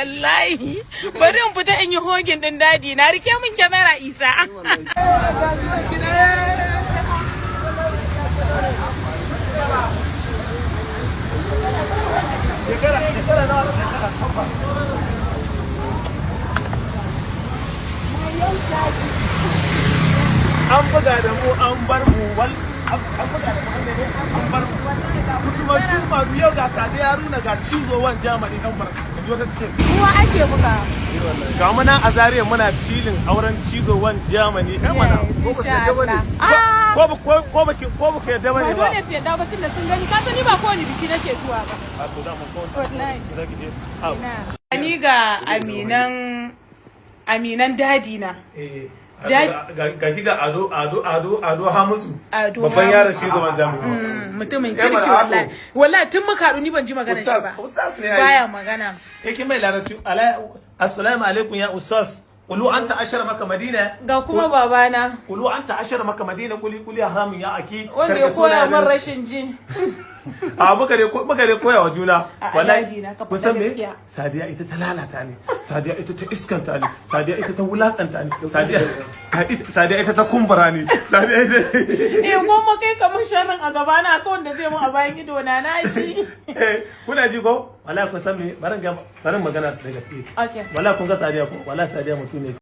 Wallahi bari in fita in yi hugging din daddy na. Rike min kyamara, Isa. Shekara nawa? Shekara. An buga da mu, an bar mu. Wal an buga da mu, an ne an bar mu. Kuma tuma yau ga Sadiya Haruna, ga Cizo Wan Germany dan bar. Ji wata ce. Ruwa ake buga. Ga mu nan a Zaria muna chilling, auren Cizo Wan Germany. Eh mana. Yes, Ko ba ki insha yadda bane? Allah. Ah. Ko ba ki yadda bane ba ba? Dole su yadda ba, tunda sun gani. Ka sani ba kowane biki nake zuwa ba. A to da mun ko Wallahi. zaki je. Ah. Ni ga aminan daddy na. Eh. Dad- Ga ki ga Ado Ado Ado Ado Hamisu. Ado Babban yaron Hamisu. Cizo Wan Germany. Mutumin Eh, kirki. mana. Wallahi wallahi tun muka haɗu ni ban ji maganar shi ba. Ustaz ne ai. Baya magana. Yake mai larabci, assalamu alaikum ya ustaz, qulu anta ashara maka madina. Ga kuma babana. Qulu anta ashara maka madina, kuli kuli haramun ya aki. Wanda ya koya min rashin ji. A muka dai koya wa juna. A Wallahi daji na ka kun san faɗa me? Gaskiya. Sadiya ita ta lalata ni, Sadiya ita ta iskanta ni, Sadiya ita ta wulakanta ni, Sadiya ita ta kumbura ni, Sadiya ita Eh, goma kai kamar sharrin a gaba na, akwai wanda zai mun a bayan ido na, na ji. Eh, kuna ji ko? Wallahi kun san me? Barin ga, barin magana da gaske. Okay. Wallahi kun ga Sadiya ko? Wallahi Sadiya mutum ne.